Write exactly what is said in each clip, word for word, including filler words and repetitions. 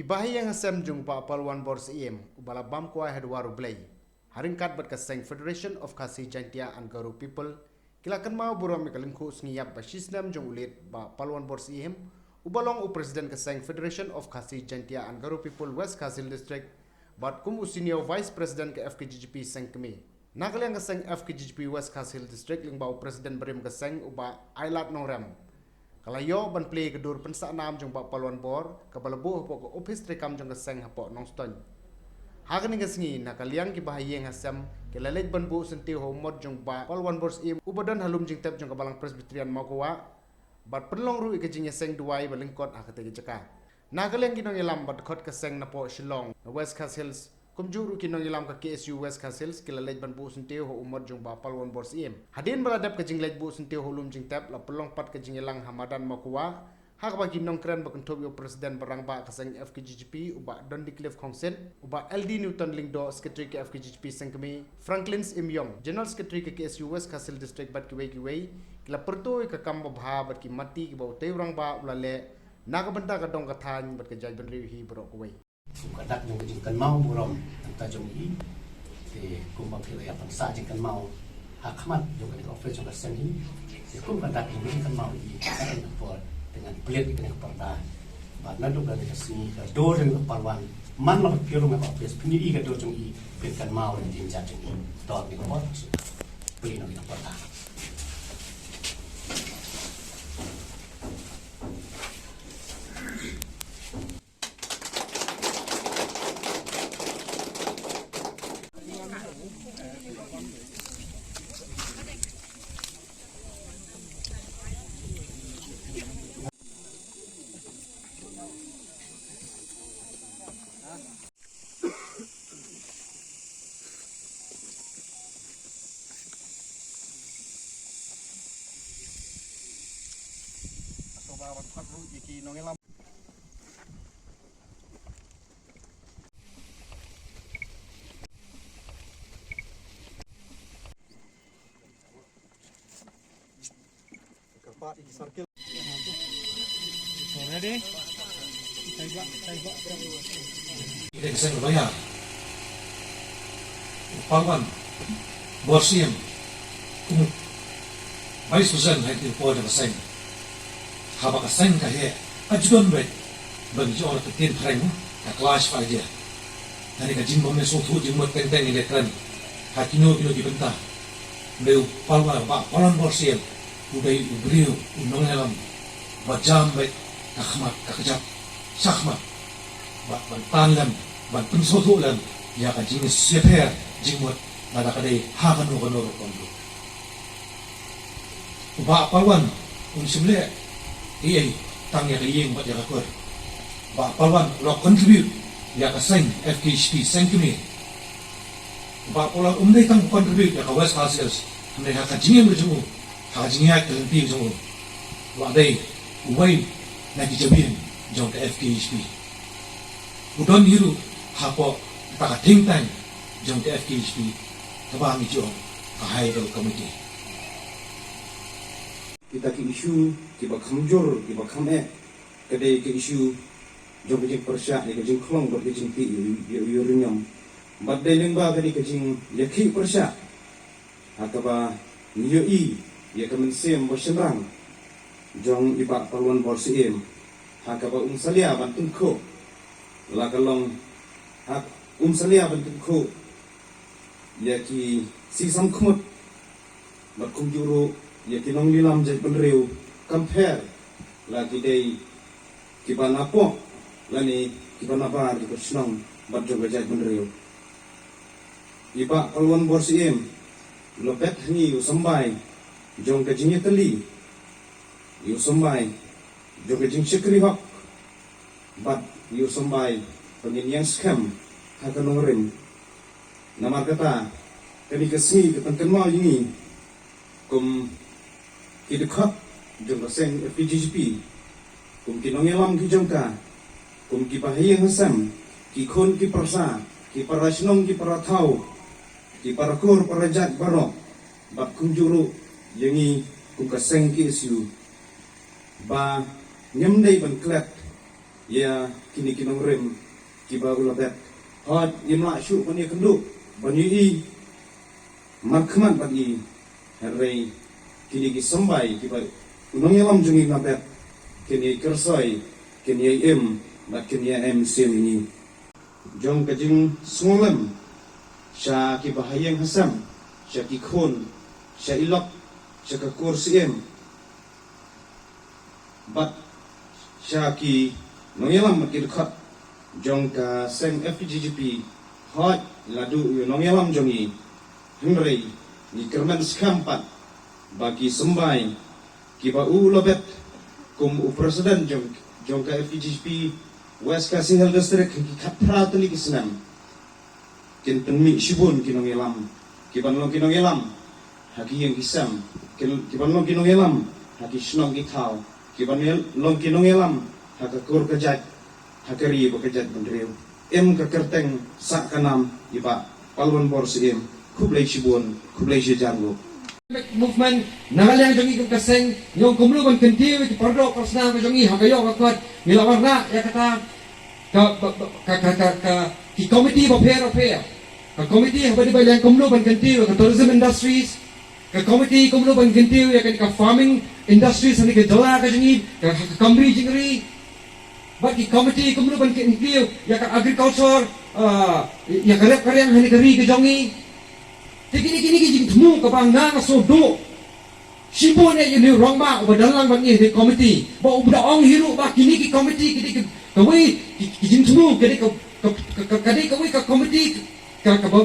Ki bahaïing hasem jong u Bah Palwan Borsiem, uba la bam kwai ha dwar U Blei, ha ryngkat bad ka seng Federation of Khasi Jaintia and Garo People, ki la kynmaw burom ïa ka lyngkhuh sngi ïap ba shi snem jong u late Bah Palwan Borsiem, uba long u President ka seng Federation of Khasi Jaintia and Garo People West Khasi Hills District, bad kum u Senior Vice President ka F K J G P seng kmie. Na ka liang ka seng F K J G P West Khasi Hills District, lyngba u President barim ka seng, u Bah Ailad Nongrem, ka la ïoh ban plie ka dur pynsah nam jong u Bah Palwan Bor, kaba la buh hapoh ka ophis treikam jong ka seng hapoh Nongstoiñ. Ha kane ka sngi, na ka liang ki bahaïing hasem, ki la leit ban buh syntiew ha u mot jong u Bah Palwan Borsiem, uba don ha lum jingtep jong ka Balang Presbyterian Mawkwa, bad pynlong ruh ïa ka jingïaseng duwai ba lyngkot ha katei ka jaka. Na ka liang ki nongïalam bad dkhot ka seng napoh Shillong, West Khasi Hills, kumjuh ruh ki nongïalam ka K S U West Khasi Hills, ki la leit ban buh syntiew ha u mot jong u Bah Palwan Borsiem. Hadien ba la dep ka jingleit buh syntiew ha u lum jingtep, la pynlong pat ka jingïalang ha madan Mawkwa, ha kaba ki nongkren ba kynthup ïa u President ba rangbah ka seng F K J G P, u Bah Dondicliff Khongsit, u Bah L D Newton Lyngdoh, Secretary ka F K J G P seng kmie, Franklin Imyong, General Secretary ka K S U West Khasi Hills District, bad kiwei kiwei, ki la pyrto ïa ka kam babha bad ki mati kiba utei u rangbah u la leh, na ka bynta ka dong ka thaiñ bad ka jaitbynriew hi baroh kawei. Kum ka dak jong ka jingkynmaw burom nangta jong i, te kumba phi la ïa pynsah jingkynmaw ha khmat jong kane ka ophis jong ka seng hi, te kum ka dak jong ka jingkynmaw i, ka por te ngan plie ïa kane ka porda. Bad naduh kane ka sngi, ka dur jong ka Palwan, man la phi rung ha ka ophis, phin ïohi ka dur jong i, phin kynmaw ïa ka jingjia jong i. Te kane ka por, plie noh ïa ka porda. Ïa ka seng Roya, u Palwan Borsiem, kum u Vice President ha ka por jong ka seng. Haba ka seng ka heh, ka ju don beit ban ïoh ïa ka ktien phareng, ka clash of idea. Kane ka jingbym ïasngewthuh jingmut teng teng ïa ka kren ha kino kino ki bynta. Hynrei u Palwan, Bah Palwan Borsiem, u dei u briew, u nongïalam ba jam beit ka khmat ka kjat shakhmat, bad ban tan lem, ban pynsngewthuh lem ïa ka jingïapher jingmut, lada ka dei ha kano kano rukom ruh. U Bah Palwan um shym leh ei ei tang ïa ka ïing bad ïa ka kur. U Bah Palwan u la contribute ïa ka seng F K J P seng kmie. U Bah Palwan um dei tang u contribute ïa ka West Khasi Hills, hynrei ha ka jingim ka jong u, ha ka jingïaid ka lynti ka jong u, u la dei uwei na ki jabieng jong ka F K J P. U don hi ruh hapoh kata ka think tank jong ka F K J P, kaba ngi ju ong ka High Level Committee. Kita ki issue kiba kham jur, kiba kham eh, ka dei ka issue jong ka jingpyrshah ïa ka jingkhlong bad ka jingtih ïa u, ïa u uranium. Bad dei lyngba ka dei ka jingïakhih pyrshah ha kaba ngi ïohi ïa ka mynsiem ba shynrang jong i Bah Palwan Borsiem, ha kaba um salia ban tyngkhuh, la ka long, ha, um salia ban tyngkhuh ïa ki sisam khmut, bad kumjuh ruh ïa ki nonglilam jaitbynriew, compare la ki dei kiba napoh lane kiba nabar jong ka shnong bad jong ka jaitbynriew. I Bah Palwan Borsiem u la bet ha ngi u symbai jong ka jingïatylli, u symbai jong ka jingshakri hok, bad u symbai ba ngin ïeng skhem ha ka nongrim. Namar kata, kane ka sngi ka pynkynmaw ïa ngi kum ki dkhot jong ka seng F K J G P, kum ki nongïalam ki jong ka, kum ki bahaïing hasem, ki khun ki pyrsa, ki para shnong ki para thaw, ki para kur para jait baroh, bad kumjuh ruh ïa ngi kum ka seng K S U, ba ngim dei ban klet ïa kine ki nongrim kiba u la bet. Hooid, ngim lah shuh ban ïakynduh ban ïohi markhmat bad ngi, hynrei kine ki symbai kiba u nongïalam jong ngi u la bet kin ïai kyrsoi, kin ïai im bad kin ïai im sien ïa ngi. Jong ka jingsngewlem sha kiba ha ïing ha sem, sha ki khun, sha i lok, sha ka kur syiem bad sha ki nongïalam bad ki dkhot jong ka seng F K J G P. Hooid, la duh ïa u nongïalam jong ngi, hynrei ngi kyrmen skhem pat ba ki symbai kiba u la bet kum u president jong, jong ka F K J G P West Khasi Hills District ha ki khatphra tylli ki snem kin pynmih shibun ki nongïalam, ki ban long ki nongïalam ha ki ïing ki sem, kin, ki ban long ki nongïalam ha ki shnong ki thaw, ki ban long ki nongïalam ha ka kur ka jait, ha ka ri bad ka jaitbynriew. Em ka kyrteng sah ka nam i Bah Palwan Borsyiem. Khublei shibun, khublei shihajar nguh. Movement na ka liang jong ngi kum ka seng, ngi ong kumno ban kyntiew ïa ki paralok parasnam ka jong ngi ha ka ïoh ka kot, ngi la wanrah ïa kata ka, ka, ka, ka, ka, ka, ki komiti bapher bapher. Ka komiti haba dei ba liang kumno ban kyntiew ïa ka tourism industries, ka komiti kumno ban kyntiew ïa ka, ka farming industries ha kane ka jylla ka jong ngi, ka, ka kam ri jingri. Bad ki komiti kumno ban kyntiew ïa ka agriculture, ah, ïa ka rep ka riang ha kane ka ri ka jong ngi. Te kine, kine ki jingthmu kaba nga nga sngewduk shibun ïa une u rangbah uba don lang bad ngi ha kane ka komiti. Ba u da ong hi ruh ba kine ki komiti ki dei ka, kawei ki, ki jingthmu, ka dei ka, ka, ka, ka, ka dei kawei ka komiti ka, ka, ka,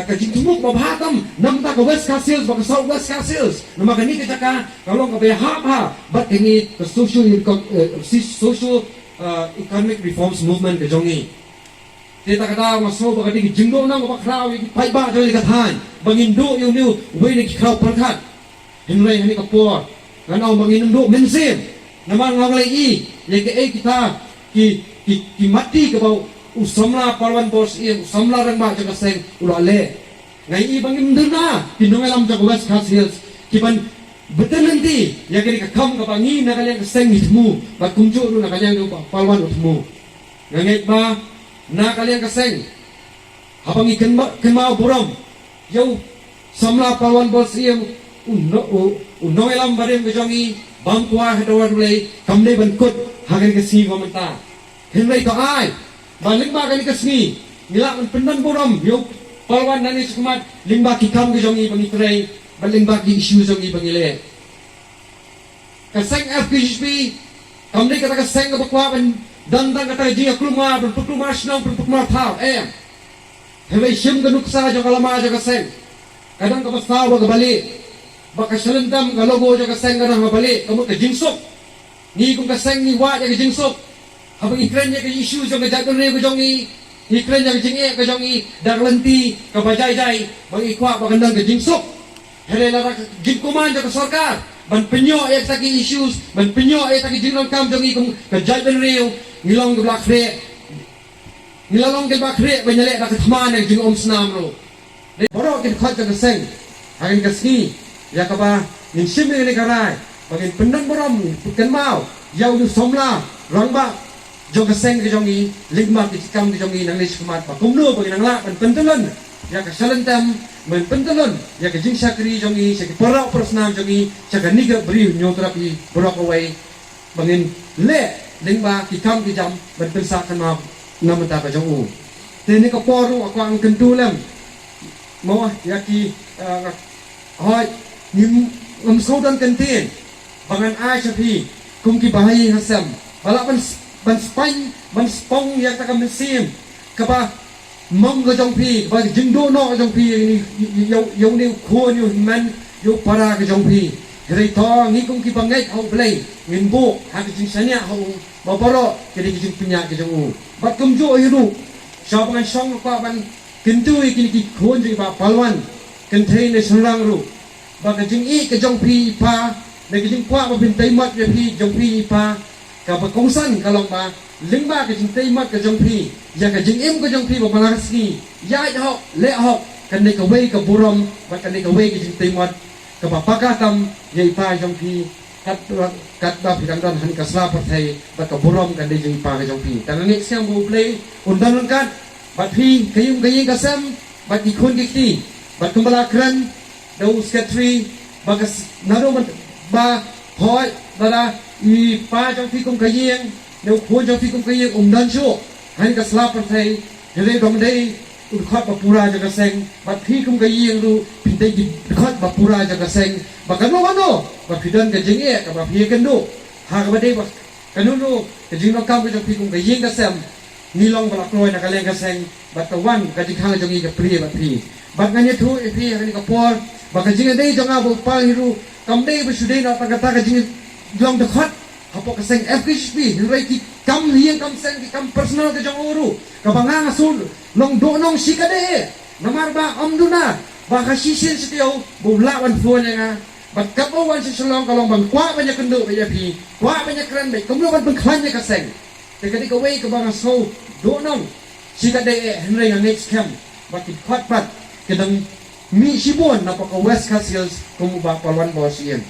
ka jingthmu kaba bha tam na ka bynta ka West Khasi Hills bad ka South West Khasi Hills. Namar kane ka jaka ka long kaba ïahap bha bad kane ka socio, eh, si-, socio, eh, economic reforms movement ka jong ngi. Te ta ka daw nga sngew ba ka dei ka jingduh nong kaba khraw ïa ki paidbah jong ngi ka thaiñ ba ngin duh ïa une uwei na ki khraw pyrkhat. Hynrei ha kane ka por ngan ong ba ngin ym duh mynsiem. Namar nga ong lei ïa kaei kita ki, ki, ki mati kaba u samla Palwan Borsyiem, u samla rangbah jong ka seng u la leh. Nga ïohi ba ngim duna ki nongïalam jong ka West Khasi Hills ki ban bteng lynti ïa kane ka kam kaba ngi na ka liang ka seng ngi thmu bad kumjuh ruh na ka liang jong u Bah Palwan u thmu. Nga ngeit ba na ka liang ka seng haba ngi kynma-, kynmaw burom ïa u samla Palwan Borsyiem, u no-, u, u nongïalam barim ka jong ngi bam kwah ha Dwar Blei, kam dei ban kut ha kane ka sngi ba mynta. Hynrei to ai ba lyngba kane ka sngi ngi lah ban pyndon burom ïa u Palwan nangne shakhmat lyngba ki kam ka jong ngi ba ngi trei bad lyngba ki issue jong ngi ba ngi leh. Ka seng F K J P kam dei kata ka seng kaba kwah ban don tang kata ka jingïaklumar, ban pynkulmar shnong, ban pynkulmar thaw, em. Hynrei shim ka nuksa jong ka lama jong ka seng, ka don kaba saw bad kaba lieh. Bad ka shalynter, ka logo jong ka seng ka don kaba lieh, ka mut ka jingsuk. Ngi kum ka seng ngi wad ïa ka jingsuk. Haba ngi kren ïa ka issue jong ka jaitbynriew ka jong ngi, ngi kren ïa ka jingeh ka jong ngi da ka lynti kaba jai jai, ba ngi kwah ba kan don ka jingsuk. Hynrei lada ka jingkuman jong ka sorkar ban pynïoh ïa kita ki issues, ban pynïoh ïa kita ki jingdonkam jong ngi kum ka jaitbynriew, ngi long kiba la khreh. Ngi la long kiba la khreh ban ïaleh da ka thma ne ka jingumsnam ruh. Dei baroh ki dkhot jong ka seng ha kane ka sngi ïa kaba ngin shim ïa kane ka rai ba ngin pyndon burom, ngin pynkynmaw ïa u samla rangbah jong ka seng ka jong ngi lyngba ki jingkam ka jong ngi nangne shakhmat, ba kumno ba ngin nang lah ban pyntyllun ïa ka shalynter, ban pyntyllun ïa ka jingshakri jong ngi sha ki paralok parasnam jong ngi, sha kane ka Bri u Hynñiewtrep hi baroh kawei. Ba ngin leh lyngba ki kam ki jam ban pynsah kynmaw na ka bynta ka jong u. Te ha kane ka por ruh nga kwah ban kyntu lem mo ïa ki, eh, hooid, ngim, ngam sngew don kyntien ba ngan ai sha phi kum ki bahaïing hasem ba lah ban s-, ban spang, ban spong ïa kata ka mynsiem kaba mong ka jong phi, ba jingduh noh ka jong phi ïa une u khun, ïa u hynmen, ïa u para ka jong phi. Hynrei to ngi kum kiba ngeit ha U Blei ngin buh ha ka jingshaniah ha u ba baroh ka dei ka jingpynïaid ka jong u. Bad kumjuh hi ruh, shuwa ba ngan shong nga kwah ban kyntu ïa kine ki khun jong i Bah Palwan, kynthei ne shynrang ruh, ba ka jingïeit ka jong phi i pa, ne ka jingkwah ba phin tei mot ïa phi jong phi i pa, kaba kongsan ka long ba lyngba ka jingtei mot ka jong phi ïa ka jingim ka jong phi ba man la ka sngi, ïaid hok leh hok, kan dei kawei ka burom bad kan dei kawei ka jingtei mot kaba paka tam ïa i pa jong phi Katba, katba phi dang don ha kane ka sla pyrthei, bad ka burom kan dei jong i Pa ka jong phi. Tang nga ngeit skhem ba U Blei un don ryngkat bad phi, ka ïing ka ïing ka sem, bad ki khun ki kti, bad kumba la kren da u Secretary, ba ka s-, naduh mynta ba hoi, lada i Pa jong phi kum ka ïing, ne u Khun jong phi kum ka ïing um don shuh ha kane ka sla pyrthei, hynrei dang dei u dkhot ba pura jong ka seng, bad phi kum ka ïing ruh phi dei ki dkhot ba pura jong ka seng. Ba kano kano ba phi don ka jingeh kaba phi ïakynduh, ha kaba dei ba kano kano ka jingdonkam ka jong phi kum ka ïing ka sem, ngi long ba la kloi na ka liang ka seng, bad ka wan ka jingkhang jong ngi ka plie bad phi. Bad ngan ïathuh ïa phi ha kane ka por ba ka jingïadei jong nga bad u Pa hi ruh kam dei ba shu dei na tang kata ka jinglong dkhot hapoh ka seng F K J P, hynrei ki kam ïing kam sem, ki kam personal ka jong u ruh, kaba nga nga shu long dohnud shi katdei eh. Namar ba ym duna ba ha shisien shi taïew ba u lah ban phone ïa nga. Bad katba u wan sha Shillong ka long ban kwah ban ïakynduh bad ïa phi, kwah ban ïakren bad kumno ban pynkhlaiñ ïa ka seng. Te ka dei kawei kaba nga sngew dohnud shi katdei eh, hynrei nga ngeit skhem ba ki dkhot pat ki dang mih shibun napoh ka West Khasi Hills kum u Bah Palwan Bor Syiem.